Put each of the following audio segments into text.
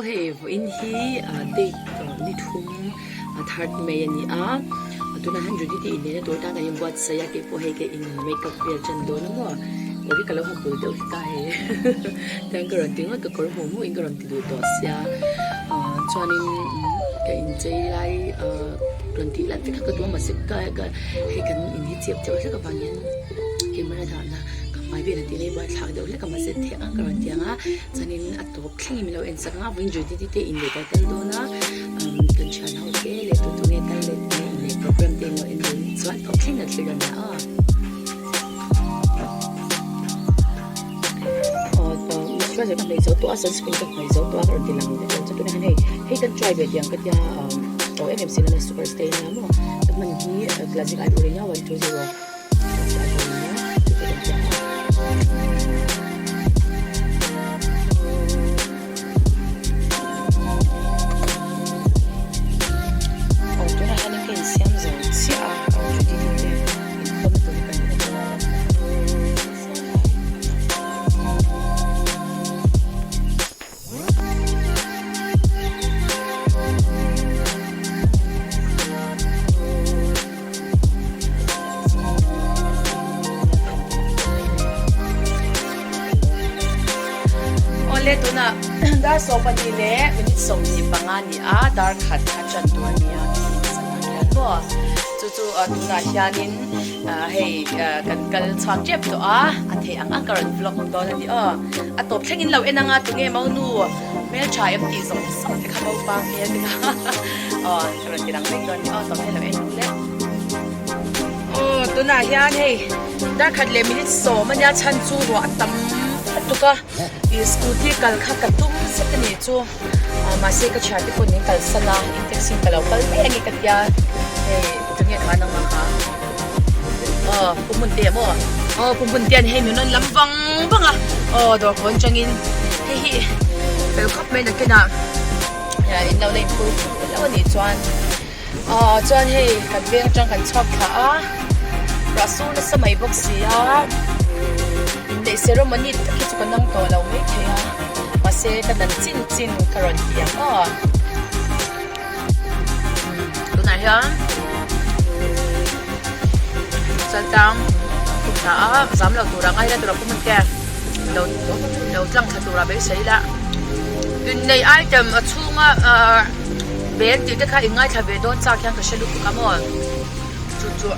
hei vawiin hi date ni thum third May a ni a tunah hian Judy te inneihna tur tan kan inbuatsaih a keipawh hei ka in makeup vel tan dawn a maw kawr hi ka lo ha bul deuh hlek a hei tiang ka rawn ti ngawt ka kawr hmuh hmuh in ka rawn ti duh tawh sia chuanin ka inchei lai rawn tih lan vek kha ka duh a mahse ka ka hei kan in hi chep deuh hlek avang hian camera dahna ka hmai vel an tih na hi buaithlak deuh hlek a mahse theih ang ka rawn ti ang a chuanin a tawp thlengin min lo en sak ang a vawiin Judy te inneih kan kal dawn a kan thian ho te leh tu tu nge kal leh nge inneih program te in lo en dawn chuan tawp thleng kan thlir dawn nia aw. Moisturizer ka hmeh zo tawh a sunscreen ka hmeh zo tawh a ka rawn ti lang vek ang chuan tunah hian hei hei kan try ve tih ang ka tia aw em em si nana super stay ania maw ka hman hi classic eyebrow ania 120. Aw tunah hianin ka insiam zo chiah a aw Judy te inkhawmna tur hi kan en a Awle tunah dar 12 leh minute 25 a ni a dar khat a tan tur a ni a hian maw chu chu tunah hianin hei kan kal chhuak tep tawh a a theih ang ang ka rawn vlog dawn a ni aw a tawp thlengin lo en anga tunge monu hmeltha em tih zawng zawng te kha naupa hmel te kha aw ka rawn ti lang vek dawn a ni aw tawp thleng lo en ru le aw tunah hian hei darkhat leh minute sawm ania chhan chu ruah a tam lutuk a ih scooty kal kha ka tum zet a nih chu. Mahse ka thiante pawh min kalsan a, in taxi ka lo kal mai ange ka tia hei tunge kha nangma kha aw Pu Hmunte maw aw Pu Hmunte an hei min rawn lam vang vang a aw dawr kawn atangin hei hi fel khawp mai nakinah in lo la inphur lo anih chuan. Aw chuan hei kan veng atang kan chhuak thla a ruah sur nasa mai bawk si a inneih ceremony tak hi chu ka nang tawh lo mai thei a mahse ka dan chin chin ka rawn ti ang aw tunah hian chaltang khum thla a zam lo tura ngaila tura pum te lo lo tlang thla tura beisei ila inneih item a chhunga ahh. Bag tih te kha i ngaithla ve dawn chak hian ka hre lutuk a maw chu chu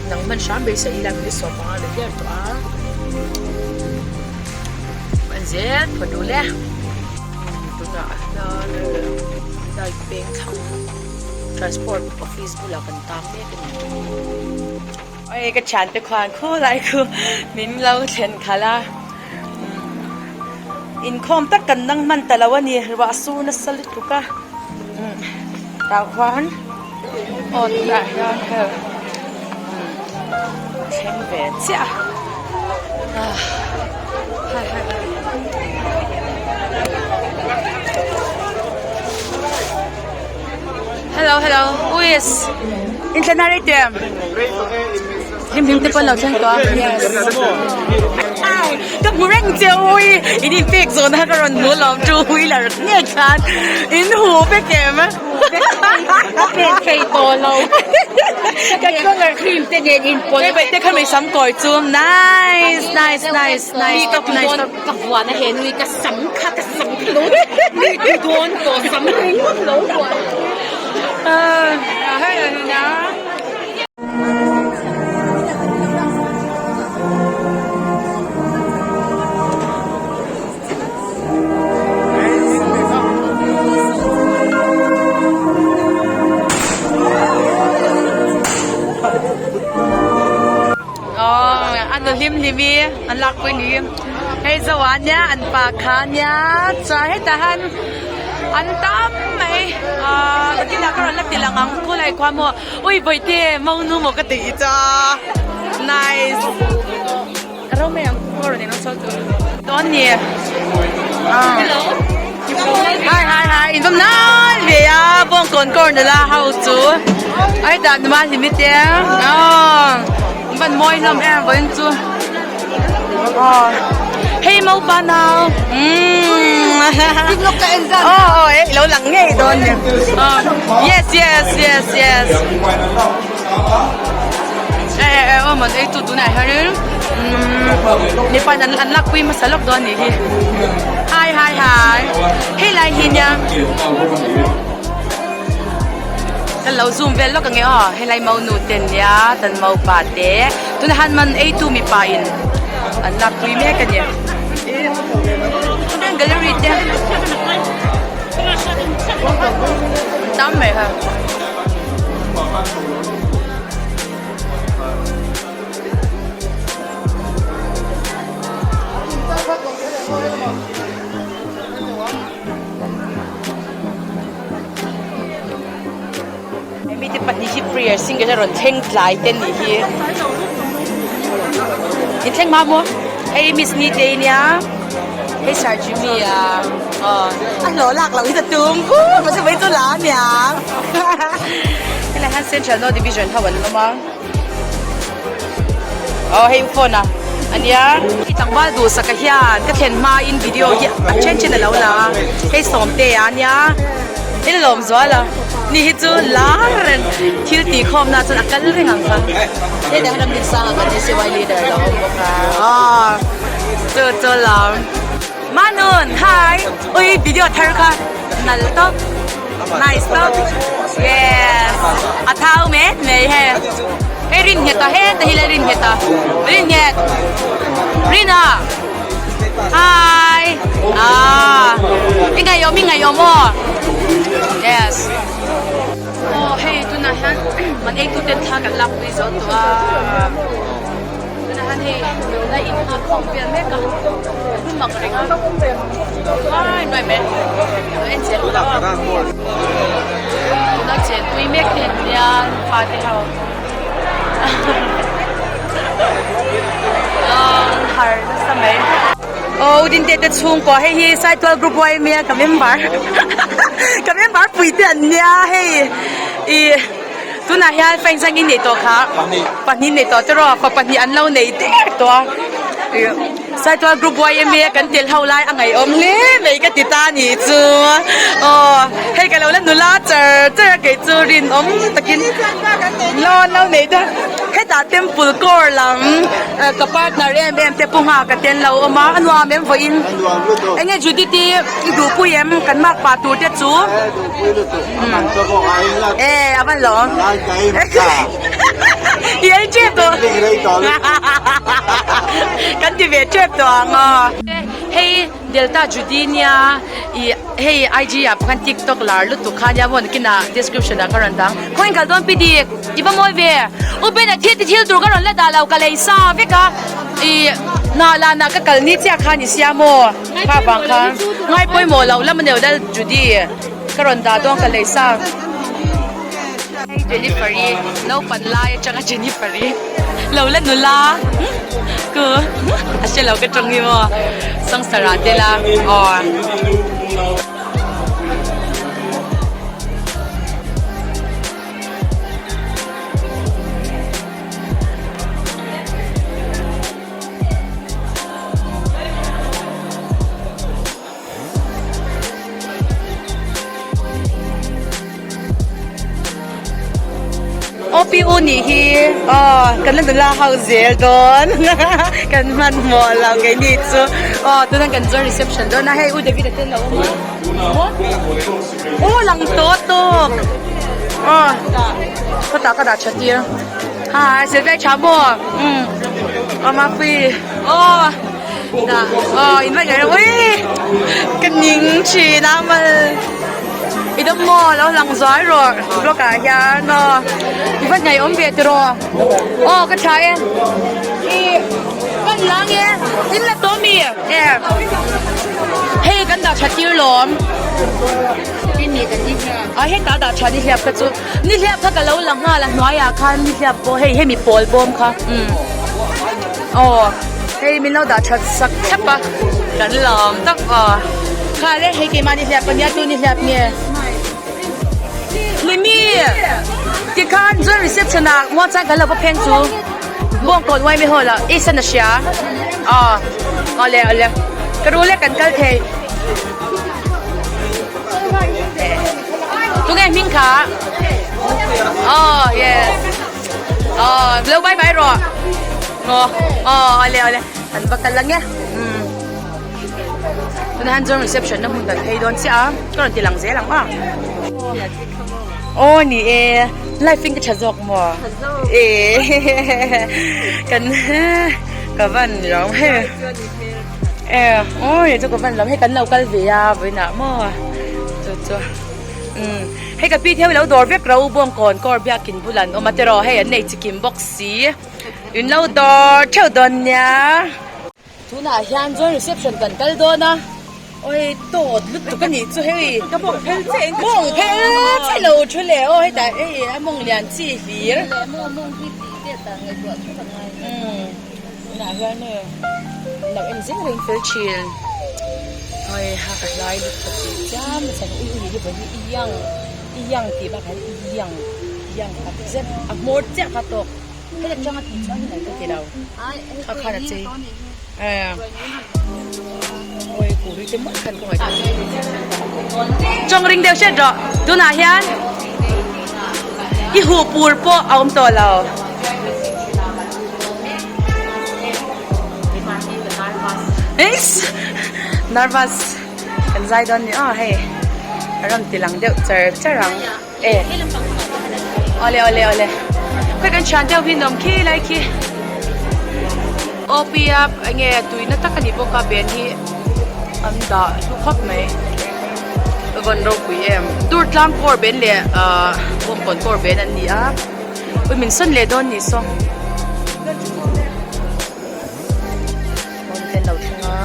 nang hman hram beisei ila min sawm panga leh der tawh a en zel phawt duh le tunah hian light peng thlang transport office bulah kan tang mek a ni oi ka thiante khuan khulai khu min lo thlen khalh a. Inkhawm tak kan nang hman ta lo a ni ruah sur nasa lutuk a tah khuan aw tunah hian hei thleng ve chiah a hello hello who is inthlana rei te. Hlim hlim te pawn lo thleng tawh a yes ka hmu reng che ui in in pek zawh na ka rawn hmu lawm two wheeler nge khan in hu vek em ka pek thei tawh lo ka colour cream te nen in pawlh hei te kha mai sam kawi chu nice nice nice nice top nice top ka vuan a he nui ka sam kha ka sam kha lo nui tu dawn tawh sam ringawt lo vuan ah hei a Aw a nu hlim hlim i an lakpui ni hei zo ah nia an pa kha nia chuan hetah hian an tam mai ahh nakinah ka rawn la ti lang ang khawlai khua maw. Ui bawihte monu maw ka tih cha nice ka ro mai ang ka rawn eng saw chu dawn ni hello hi hi hi in vawm nal ve a bawng kawn kawr nula ho chu ai dan numa hlimi te van mawi hlawm em vawiin chu hei maupa nau umm aw aw. ngei dawn ni. Yes yes yes yes. E e e aw man ei tu tunah hianin umm mipa in an lakpui hmasa lawk dawn nih hi. Hi hi hi hei lai hi nia kan lo zoom vel lawk ange aw helai monu te nia tan mopa te tunah hian man ei tu mipa in an lakpui mek a ni. Gallery te tam mai ha. Mite pahnih hi prayer singer a rawn thleng tlai te nih hi. In thleng ma maw? Hei Miss Nitei nia hei Sir Jimmy a aw a hlawh lak loh hi ta tum pur mahse vawi chu la aniang helai hian Central North Division ho an awm a aw hei phone a ania hei tlangval duhsaka hian ka thlen hmain video hi a then then a lo la a hei Sawmtea ania. I lawm zual a, ni hi chu lar reng thil tih khawmna chuan a kal reng ang kha. Hetah hian Ramdin Sanga kan DCY leader lo awm bawk a, aw chu chu lam. Manun hi ui video thar kha nal tawp nice tawp yes a thau met mai he hei rin nghet a heta hi la rin nghet a rin nghet Rina. Hi! Ah! I ngaihawm, i ngaihawm aw. Yes. Aw, hei tunah hian man eitu ten thla kan lak pui zo tawh a. Tunah hian hei la in nghak khawm vel mek a. Hmun mak reng a. Vai mai mai. Lo en zel lo a. Tuna chen pui mek te an nia fate ho. Har nasa mai. Aw u Dinte te chhungkua hei hi Saitual group yma ka member ka member pui te an nia hei ih tunah hian fa engzah nge nei tawh kha pahnih nei tawh tiraw fa pahnih an lo nei der tawh a ih Saitual group yma kan tel ho lai a ngaihawm hle mai ka ti ta nih chu aw hei ka lo la nula char char a kei chu rinawm takin loan lo nei ta hetah temple core lam ka partner em em te pu nghak a ten lo awm a a nuam em vawiin enge Judith i i duhpui em kan mark pah tur te chu e a van lo i ei tep tawh kan ti ve tep tawh ang aw hei Delta Judy nia ih hei IG ah pawh khan tiktok lar lutuk kha nia maw nakinah description ah ka rawn dang khaw inkal dawn pi dik i va mawi ve U Ben a thil ti thil tur ka rawn la dah lo ka lei sa vek a ih hnah lan ah ka kal ni chiah khan i sia maw kha vang khan ngai pawimawh lo lam a neu dal Judy ka rawn dah dawn ka lei sa. Hei Jennifer-i naupan lai atanga Jennifer-i lo la nula ku a hre lo ka tawng hi maw sangsarah te la aw. OPU nih hi aw kan la nula ho zel dawn kan hmanhmawh lo keini chu aw tuna kan chuan reception dawn a hei U David a te an lo awm a aw lang tawh tawk aw khawtah ka dah tha tir ha Sylvia tha maw umm aw Mapui aw. Aw in va ngai ui ka ning thin a mal i dawm maw lo lang zuai rawh block ah hian aw i va ngaih awm ve tiraw aw ka tha e i kan la nge in la tawh mi e hei kan dah tha tir lawm a hetah dah tha nihliap kha chu nihliap kha ka lo la nghal a hnuaiah khan nihliap pawh hei hemi pawl bawm kha umm. Aw hei min lo dah that sak thlap a kan lawm tak aw kha le hei keimah ni hliap ania tu ni hliap nge Limi tikhan chuan reception ah muang chuan kan lo va pheng chu bawng kawn uai mai haw la i san a hria aw awle awle ka ru le kan kal thei. kha. Oh, yes. Oh, lo bye bye rawh. Aw, aw, awle awle. Kan va kal ang e. Umm. Tunah hian chuan reception na hmun kan phei dawn chiah a, ka rawn ti lang zel ang aw. Aw ni e, live in ka tha zawk maw? E kan ka van lo hei e aw ni chu ka van lo hei kan lo kal ve a vawiinah maw chu chu umm hei ka pi te ho lo dawr vek ro bawngkawn kawr biakin bulah an awm a tiraw hei an nei chikim bawk si in lo dawr theuh dawn nia. Tunah hian chuan reception kan kal dawn a, awi tawt lutuk a nih chu hei ka mawng phel che in mawng phel che lo thu leh aw hetah hei a mawng lian chi hlir umm tunah hian hei lo en zing reng fel thin awi ha ka hlai lutuk tih chiam a chhan ui ui hi vawi hi i yang i yang tih bakah hian i yang yang tak zet a hmawr chiah kha tawk. Heta tanga tih chuan hei ka ti lo kha khan a chei awi kuri te mawlh khan ka ngaihtuah chawng ring deuh hriat rawh tunah hian i huh pur pawh a awm tawh lo. Eiss nervous kan zai dawn ni aw hei a rawn ti lang deuh char char ang. E awle awle awle khawi kan thian deuh hi an awm khi lai khi OP a enge tuina tak a ni bawk a ben hi an dah hlu khawp mai ka vawn ropui em tur tlang kawr ben leh ahh bawngkawn kawr ben an ni a ui min sawn leh dawn ni saw pawn te an lo thleng a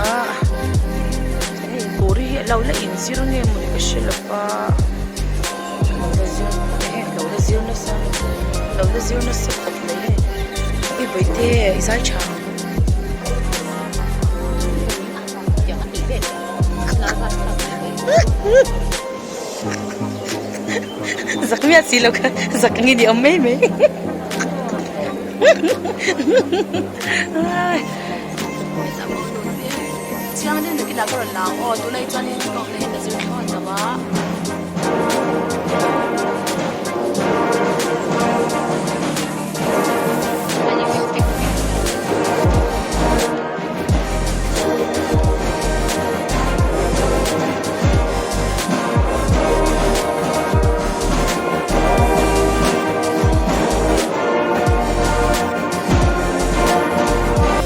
hei tur hi a lo la inzir nge mawni ka hre lo va lo la zir ehe lo la zir nasa lo la zir nasa khawp mai hei ui bawihte i zai tha ang zak miah si lo kha zak ang i ni awm mai mai. Chiang deuh nakin ah ka rawn lang aw tunah hi chuanin ka awmna hi ka zir thlawt lo a.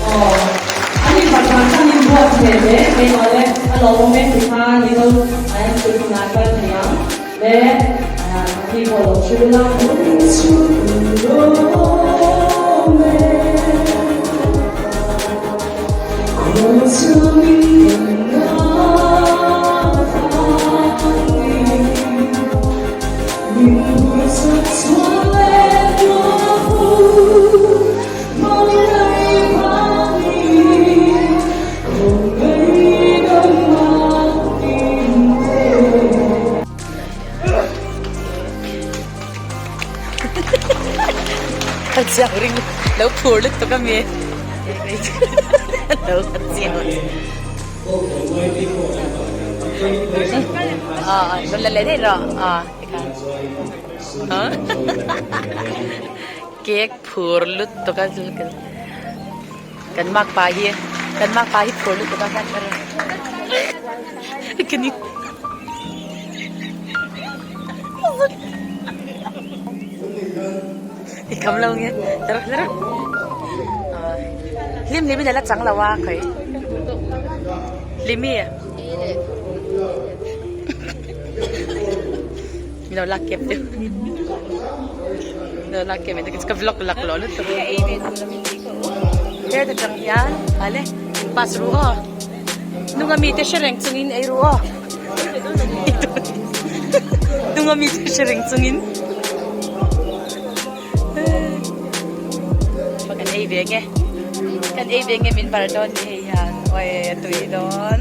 Aw, an inpatah khan in buat thei hle mai awle, a lawmawm em ti khan Mizo an tih hunah kal thei ang le a thi pawh lo hrilh ula. Ka chiang ring lo phur lutuk a mi lo ka chiang ah rawn la leh daih rawh ah tikhan cake phur lutuk a kan makpa hi kan makpa hi phur lutuk a I kham lo nge tara tara hlim hlim in a la chang lo a khawi hlimi min lo lak kep deuh min lo lak kep ka vlog lak lo lutuk heta tang hian ale in pass ru aw nunga mite hre reng chungin ei ru aw nunga mite hre reng chungin kan ei ve nge kan ei ve nge min bar dawn ni hei hian awi a tui dawn.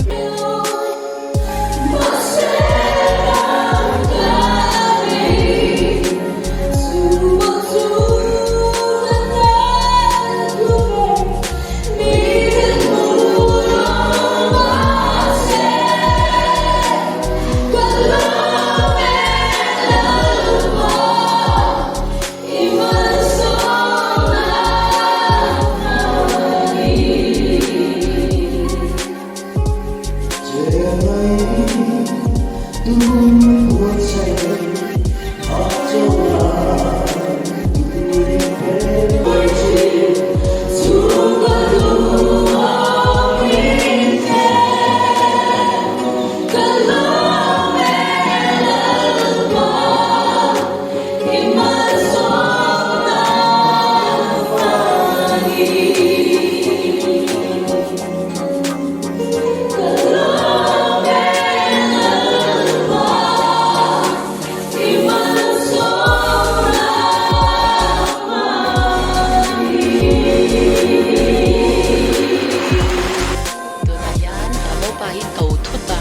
Tunah hian Mopa hi to thut a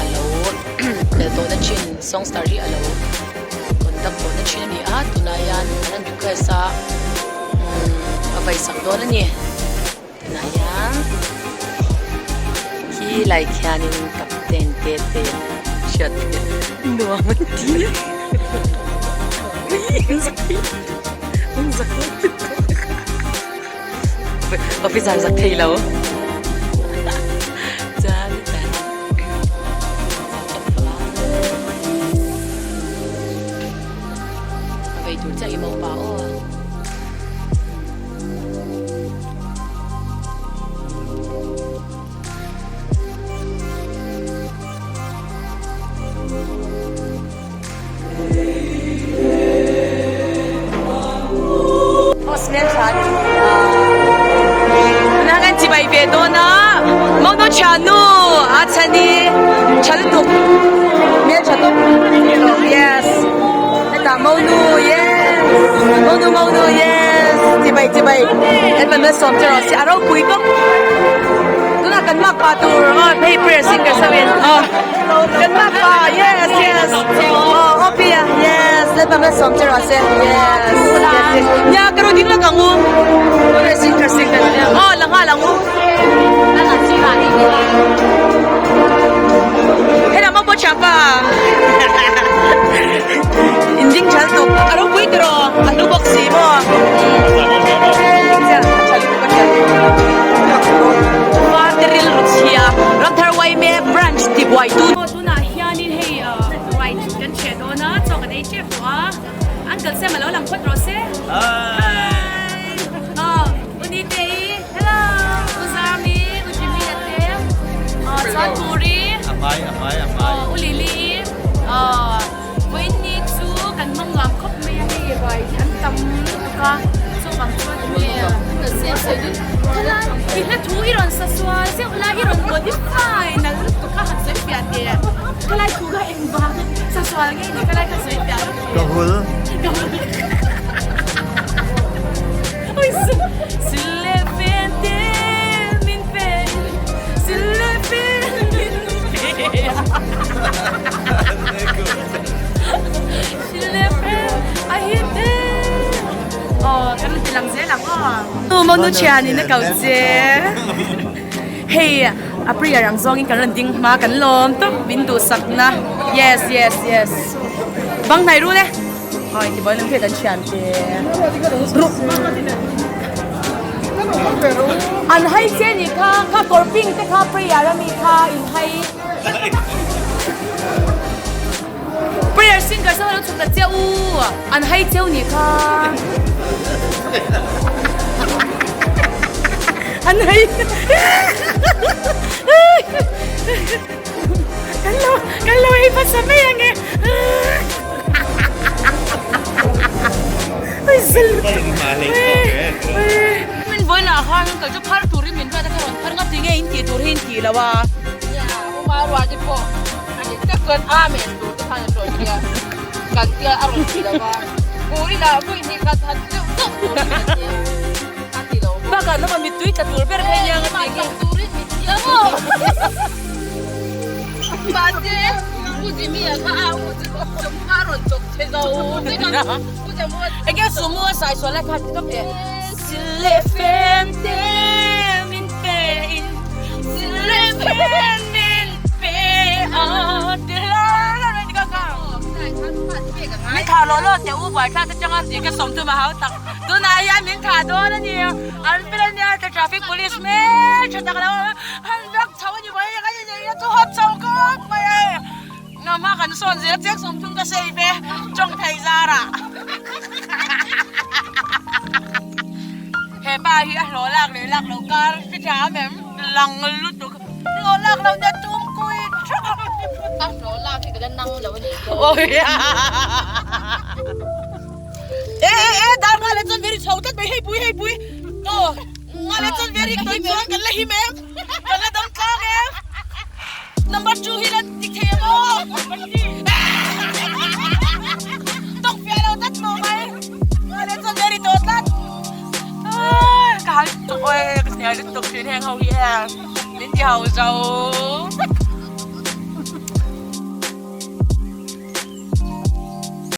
a lo tel tawhna thin song star hi a lo conduct tawhna thin a ni a tunah hian an rawn request a a vaisak dawn a ni. Tunah hian khi lai khianin captain te te hriat nuam an ti officer zak thei lo chuan a vei tur chiah hi maw pa aw. Chibai ve dawn a Mono thiannu a chhan i tha lutuk hmeltha tawp yes hetah monu yes monu monu yes chibai chibai Edmund Malsawm te rawh se a ropui bawk tunah kan makpa tur aw hei prayer singer samin aw kan makpa yes yes aw Opia yes Edmund Malsawm te rawh se yes yes nia ka rawn ding lawk ang u prayer singer singer aw la nghal ang u Helam a pawh thianpa in ding thal tuk a ropui tiraw a hlu bawk si maw Varte rilru chhia Ramthar Waime branch ti buai tu. Tunah hianin hei ruai kan chhe dawn a chaw kan ei tep tawh a uncle Sam a lo lang phawt rawh se. Hi. Aw U Nitei hello U Zami U Jimmy a te aw chuan Puri aw U Lily aw Vawiinni chu kan hmang nuam khawp mai a hei ruai hi an tam lutuk a chuvang chuan enge ka siam sawi dun thalai i hla thu i rawn sa sual zeuh lai i rawn modify nalh lutuk a han sawi fiah teh thalai thu kha eng vang sa sual nge ni thalai kha sawi fiah lutuk Ka hul ka hul oi sile fen te min fen sile fen min pe. Monu thianin a ko che hei a prayer ang zawngin kan rawn ding hma kan lawm tawp min duhsak na yes yes yes bang hnai ru le aw inti buai lung thei kan thian te an hai che ni kha kha kawr pink te kha prayer ami kha in hai. Prayer singer sa lo chhuk ta che u an hai cheu ni kha an hai kan lo kan lo ei hmasa mai ange min vawilah khan kal chu phar turin min hriat a ka rawn phar ngawt tinge in tih tur hi in tih lo a. Bakah lama mittui tla tur ber kha i nia nga tih nge. Enge sumo a sai sual lai kha ti tawp teh. Min thah lawh lawh teh u buaithlak te tanga tih ka sawm tum a hau tak tunah hian min thah dawn a ni an fel a nia traffic police hmel tha tak lo an vak chho a ni mai a ka ni nei a chu hawp chho khawp mai a. Hma kan sawn zel chiang 30 ka save e tawng thei zarah. He pa hi a hlawh lak leh lak loh kar hre thiam em? Lang lutuk. Hlawh lak loh nia tum kui thak a. A hlawh lak hi ka la nang lo a nih chu. E e e dar nga leh chuan veri chho tlat mai hei pui hei pui. Aw nga leh chuan veri tawih chuan kan la him em? Kan la dam tlang em? Number 2 hi la ti thei em aw? Tawk fiah lo tlat maw mai. Nga leh chuan veri tawh tlat. Ka hal tuk oi ka hnial lutuk thin heng ho hi e. Min ti ho zo.